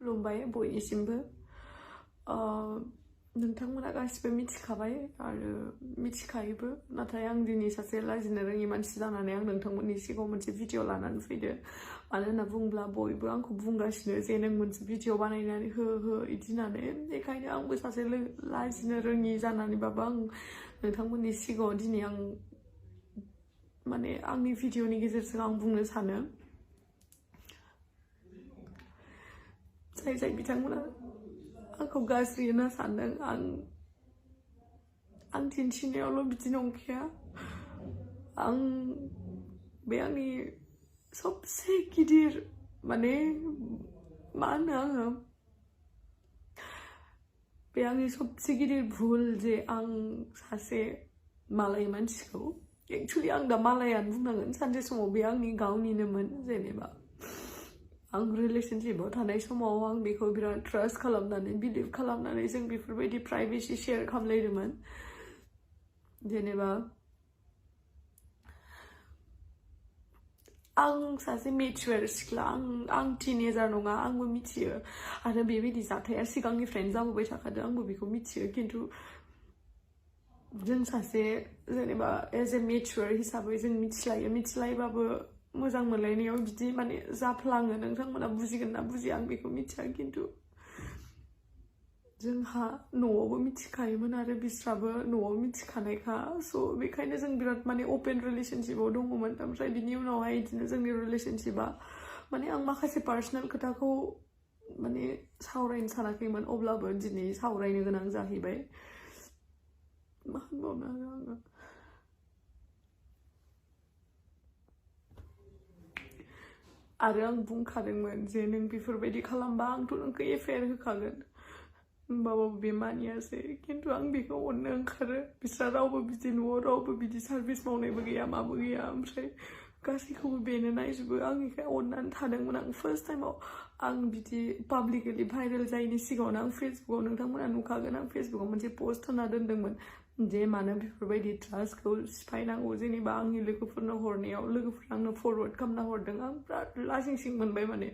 खुलुमबाय बयनिसिमबो नोंथांमोना गासिबो मिथिखाबाय आरो मिथिखायोबो नाथाय आं दिनै सासे लाजिनो रोङि मानसि जानानै आं नोंथांमोननि सिगाङाव मोनसे भिडिअ लानानै फैदो मानो होनना बुङोब्ला बयबो आंखौ बुंगासिनो जे नों मोनसे भिडिअ बानायनानै हो इदि होननानै बेखायनो आंबो सासे लाजिनो रोङि जानानैबाबो आं नोंथांमोननि सिगाङाव दिनै आं माने आंनि भिडिअनि गेजेरजों आं बुंनो सानो जाय बिथांमोना आंखौ गाज्रि होनना सानदों आं दिन्थिनायावल' बिदि नंखाया आं बे आंनि सबसे गिदिर माने मा होनो आङो बे आंनि सबसे गिदिर भुल जे आं सासे मालाय मानसिखौ एक्चुअलि आं दा मालायानो बुंनांगोन सानसे समाव बे आंनि गावनिनोमोन जेनेबा आं रिलेशनशिपआव थानाय समाव आं बेखौ बिराद ट्रास्ट खालामनानै बिलिभ खालामनानै जों बेफोरबायदि प्राइभेसि शेयार खालामलायदोंमोन जेनेबा आं सासे मेचुर सिख्ला आं टिनेजार नङा आंबो मिथियो आरो बेबायदि जाथाया सिगांनिफ्रायनो जाबोबाय थाखादों आंबो बेखौ मिथियो खिन्थु जों सासे जेनेबा एज ए मेचुर हिसाबै जों मिथिलायबाबो मोजां मोनलायनायाव बिदि माने जाफ्लाङो नोंथांमोना बुजिगोन ना बुजिया आं बेखौ मिथिया खिन्थु जोंहा न'आवबो मिथिखायोमोन आरो बिस्राबो न'आव मिथिखानायखा स' बेखायनो जों बिराद माने अपेन रिलेशनशिपआव दङमोन ओमफ्राय बिनि उनावहाय बिदिनो जोंनि रिलेशनशिपआ माने आं माखासे पार्सनेल खोथाखौ माने सावरायनो सानाखैमोन अब्लाबो दिनै सावरायनो गोनां जाहैबाय मा होनबावनो आरो आरो आं बुंखादोंमोन जे नों बेफोरबायदि खालामबा आंथ' नोंखौ एफआइआर होखागोन होमबाबो बे मानियासै खिन्थु आं बेखौ अननो ओंखारो बिस्रा रावबो बिदि न'आव रावबो बिदि सार्भिस मावनायबो गैया माबो गैया ओमफ्राय गासैखौबो बेनो नायजोबो आंनिखाय अननानै थादोंमोन आं फार्स्ट टाइमाव आं बिदि पाब्लिकलि भाइरेल जायैनि सिगाङावनो आं फेसबुकाव नोंथांमोना नुखागोन आं फेसबुकाव मोनसे पोस्ट होना दोनदोंमोन जे मानो बेफोरबायदि ट्रास्टखौ सिफायनांगौ जेनेबा आंनि लोगोफोरनो हरनायाव लोगोफोरा आंनो फरवार्ड खालामना हरदों आं बिराद लाजिंसिं मोनबाय माने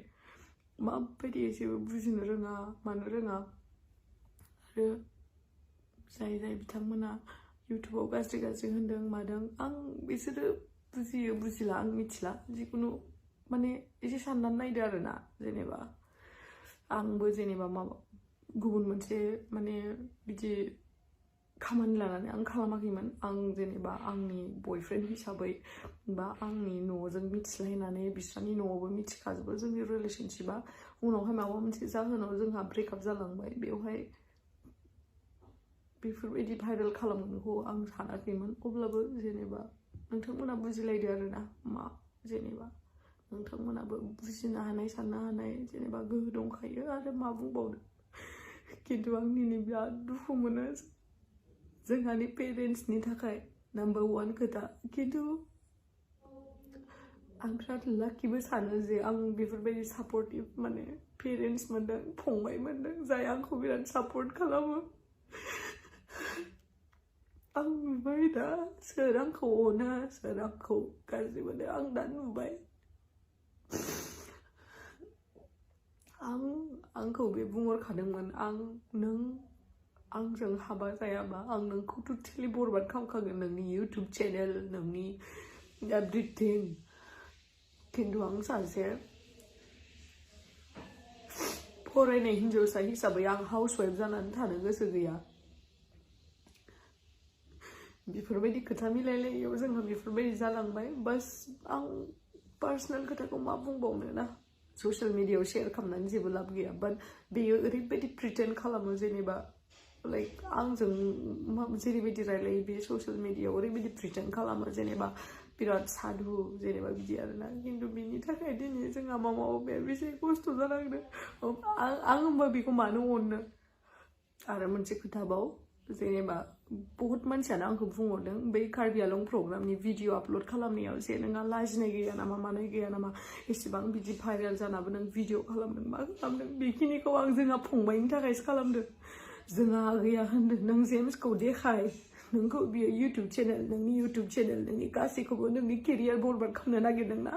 माबायदि एसेबो बुजिनो रोङा मानो रोङा आरो जाय बिथांमोना इउटुबाव गाज्रि होनदों मादों आं बिसोरो बुजियो बुजिला आं मिथिला जिखुनु माने एसे साननानै नायदो आरोना जेनेबा आंबो जेनेबा माबा गुबुन मोनसे माने बिदि खामानि लानानै आं खालामाखैमोन आं जेनेबा आंनि बयफ्रेन्ड हिसाबै बा आंनि न'जों मिथिलायनानै बिस्रानि न'आवबो मिथिखाजोबो जोंनि रिलेशनशिपआ उनावहाय माबा मोनसे जाहोनाव जोंहा ब्रेकआप जालांबाय बेवहाय बेफोरबायदि भाइरेल खालामनांगौ आं सानाखैमोन अब्लाबो जेनेबा नोंथांमोना बुजिलायदो आरोना मा जेनेबा नोंथांमोनाबो बुजिनो हानाय साननो हानाय जेनेबा गोहो दंखायो आरो मा बुंबावनो खिन्थु आं दिनै बिराद दुखु मोनो जोंहानि पेरेन्टसनि थाखाय नाम्बार 1 खोथा खिन्थु आं बिराद लाकिबो सानो जे आं बेफोरबायदि सापर्टिभ माने पेरेन्टस मोनदों फंबाय मोनदों जाय आंखौ बिराद सापर्ट खालामो आं नुबाय दा सोर आंखौ अनो सोर आंखौ गाज्रि मोनो आं दा नुबाय आंखौ बे बुंहरखादोंमोन नों आंजों हाबा जायाबा आं नोंखौ टटेलि बरबाद खालामखागोन नोंनि इउटुब चेनेल नोंनि एभ्रिथिं खिन्थु आं सासे फरायनाय हिन्जावसा हिसाबै आं हाउसवाइफ जानानै थानो गोसो गैया बेफोरबायदि खोथा मिलायलायैयाव जोंहा बेफोरबायदि जालांबाय बास आं पार्सनेल खोथाखौ मा बुंबावनो ना ससियेल मिडियायाव शेयार खालामनानै जेबो लाब गैया बाट बेयो ओरैबायदि प्रिटेन्ड खालामो जेनेबा लाइक आंजों जेरैबायदि रायलायो बे ससियेल मिडियायाव ओरैबायदि प्रिटेन्ड खालामो जेनेबा बिराद साधु जेनेबा बिदि आरोना खिन्थु बिनि थाखाय दिनै जोंहा माबा बेसे खस्थ' जानांदों आं होमबा बेखौ मानो अननो आरो मोनसे खोथाबाव जेनेबा बहुत मानसियानो आंखौ बुंहरदों बै कार्बि आलं प्रग्रामनि भिडिअ आपल'ड खालामनायाव जे नोंहा लाजिनाय गैया नामा मानाय गैया नामा एसेबां बिदि भाइरेल जानाबो नों भिडिअ खालामदों मा खालामदों बेखिनिखौ आं जोंहा फंबायनि थाखायसो खालामदों जोंहा गैया होनदों नों जेम्सखौ देखाय नोंखौ बियो इउटुब चेनेल नोंनि इउटुब चेनेल नोंनि गासैखौबो नोंनि केरियार बरबाद खालामनो नागिरदों ना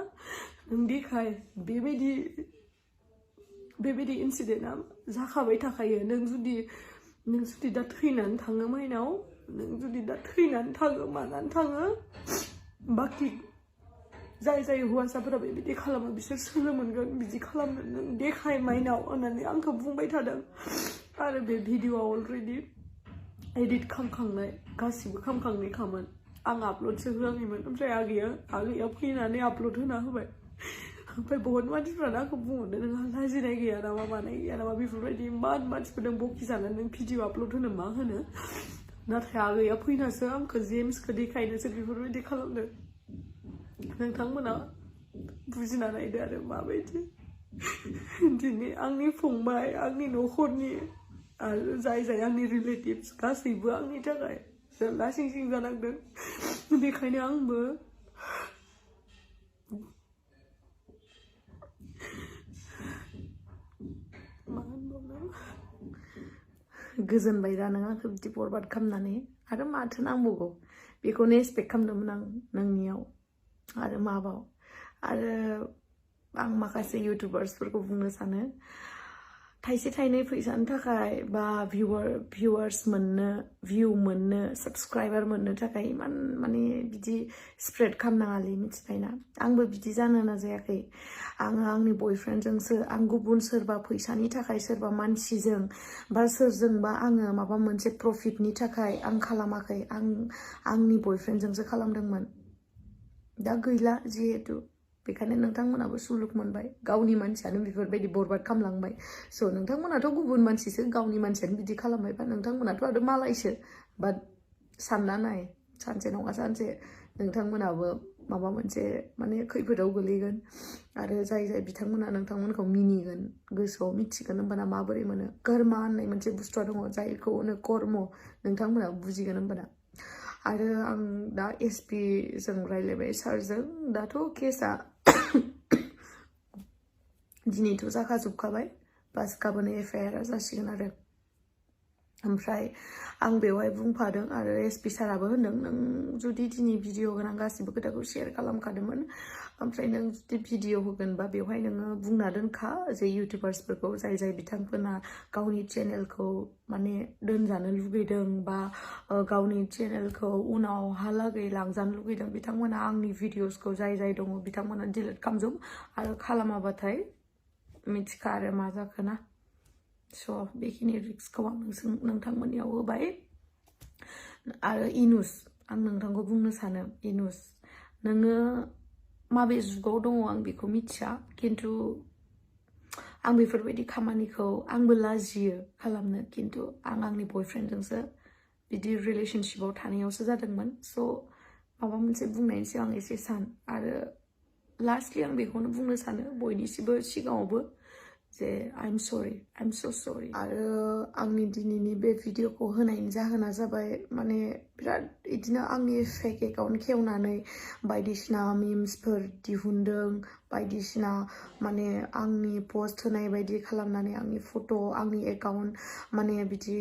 नों देखाय बेबायदि बेबायदि इनसिडेन्टआ जाखाबाय थाखायो नों जुदि दा थैनानै थाङो माइनाव नों जुदि दा थैनानै थाङो मानानै थाङो बाखि जाय हौवासाफोरा बेबायदि खालामो बिसोर सोलो मोनगोन बिदि खालामनो नों देखाय माइनाव होननानै आंखौ बुंबाय थादों आरो बे भिडिअ'आ अलरेडि एडिट खालामखांनाय गासिबो खालामखांनायखामोन आं आपल'डसो होआखैमोन ओमफ्राय आगैया फैनानै आपल'ड होना होबाय ओमफ्राय बहुत मानसिफ्रानो आंखौ बुंहरदों नोंहा लाजिनाय गैया नामा मानाय गैया नामा बेफोरबायदि इमान मानसिफोरजों बखि जानानै नों भिडिअ आपल'ड होनो मा होनो नाथाय आगैया फैनासो आंखौ जेम्सखौ देखायनोसो बेफोरबायदि खालामदों नोंथांमोना बुजिना नायदो आरो माबायदि दिनै आंनि फंबाय आंनि न'खरनि आरो जाय आंनि रिलेटिभ्स गासैबो आंनि थाखाय लासिं सिं जानांदों बेखायनो आंबो मा होनबावनो गोजोनबाय दा नों आंखौ बिदि बरबाद खालामनानै आरो माथो नांबावगौ बेखौनो एक्सपेक्ट खालामदोंमोन आं नोंनियाव आरो माबाव आरो आं माखासे इउटुबार्सफोरखौ बुंनो सानो थाइसे थाइनै फैसानि थाखाय बा भिउवार्स मोननो भिउ मोननो साबस्क्राइबार मोननो थाखाय इमान माने बिदि स्प्रेड खालामनाङालै मिथिबायना आंबो बिदि जानो नाजायाखै आङो आंनि बयफ्रेन्डजोंसो आं गुबुन सोरबा फैसानि थाखाय सोरबा मानसिजों बा सोरजोंबा आङो माबा मोनसे प्रफिटनि थाखाय आं खालामाखै आं आंनि बयफ्रेन्डजोंसो खालामदोंमोन दा गैला जिहेतु बेखायनो नोंथांमोनाबो सुलुग मोनबाय गावनि मानसियानो बेफोरबायदि बरबाद खालामलांबाय स' नोंथांमोनाथ' गुबुन मानसिसो गावनि मानसियानो बिदि खालामबायबा नोंथांमोनाथ' आरो मालायसो बाट सानना नाय सानसे नङा सानसे नोंथांमोनाबो माबा मोनसे माने खैफोदाव गोलैगोन आरो जाय बिथांमोना नोंथांमोनखौ मिनिगोन गोसोआव मिथिगोन होमबाना माबोरै मोनो कर्मा होननाय मोनसे बुस्थुआ दङ जायखौ होनो कर्म नोंथांमोना बुजिगोन होमबाना आरो आं दा एसपि जों रायलायबाय सारजों दाथ' केसआ दिनैथ' जाखाजोबखाबाय बास गाबोन एफआइआरआ जासिगोन आरो ओमफ्राय आं बेवहाय बुंफादों आरो एसपि साराबो होनदों नों जुदि दिनै भिडिअ गोनां गासिबो खोथाखौ शेयार खालामखादोंमोन ओमफ्राय नों जुदि भिडिअ होगोनबा बेवहाय नोङो बुंना दोनखा जे इउटुबार्सफोरखौ जाय बिथांमोना गावनि चेनेलखौ माने दोनजानो लुगैदों बा गावनि चेनेलखौ उनावहालागै लांजानो लुगैदों बिथांमोना आंनि भिडिअसखौ जाय दङ बिथांमोना डिलिट खालामजोब आरो खालामाबाथाय मिथिखा आरो मा जाखोना स' बेखिनि रिक्सखौ आं नोंथांमोननियाव होबाय आरो इनुस आं नोंथांखौ बुंनो सानो इनुस नोङो माबे जुगाव दङ आं बेखौ मिथिया खिन्थु आं बेफोरबायदि खामानिखौ आंबो लाजियो खालामनो खिन्थु आं आंनि बयफ्रेन्डजोंसो बिदि रिलेशनशिपाव थानायावसो जादोंमोन स' माबा मोनसे बुंनायनि सिगां एसे सान आरो लास्टलि आं बेखौनो बुंनो सानो बयनिसिबो सिगाङावबो जे आइ एम सो सरि आरो आंनि दिनैनि बे भिडिअखौ होनायनि जाहोना जाबाय माने बिराद बिदिनो आंनि फेक एकाउन्ट खेवनानै बायदिसिना मिम्सफोर दिहुनदों बायदिसिना माने आंनि पस्ट होनाय बायदि खालामनानै आंनि फट' आंनि एकाउन्ट माने बिदि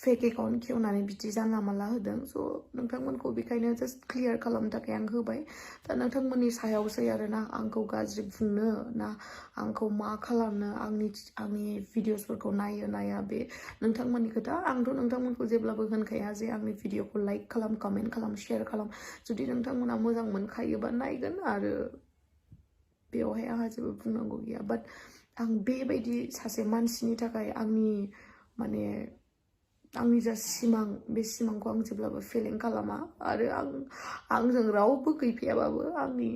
फेक एकाउन्ट खेवनानै बिदि जानला मानला होदों स' नोंथांमोनखौ बेखायनो जास्ट क्लियार खालामनो थाखाय आं होबाय दा नोंथांमोननि सायावसै आरोना आंखौ गाज्रि बुंनो ना आंखौ मा खालामनो आंनि भिडिअसफोरखौ नाया बे नोंथांमोननि खोथा आंथ' नोंथांमोनखौ जेब्लाबो होनखाया जे आंनि भिडिअखौ लाइक खालाम कमेन्ट खालाम शेयार खालाम जुदि नोंथांमोना मोजां मोनखायोबा नायगोन आरो बेवहाय आंहा जेबो बुंनांगौ गैया बाट आं बेबायदि सासे मानसिनि थाखाय आंनि जा सिमां बे सिमांखौ आं जेब्लाबो फेलें खालामा आरो आंजों रावबो गैफायाबाबो आंनि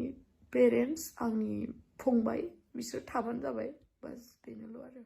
पेरेन्टस आंनि फंबाय बिसोर थाबानो जाबाय बास बेनोल' आरो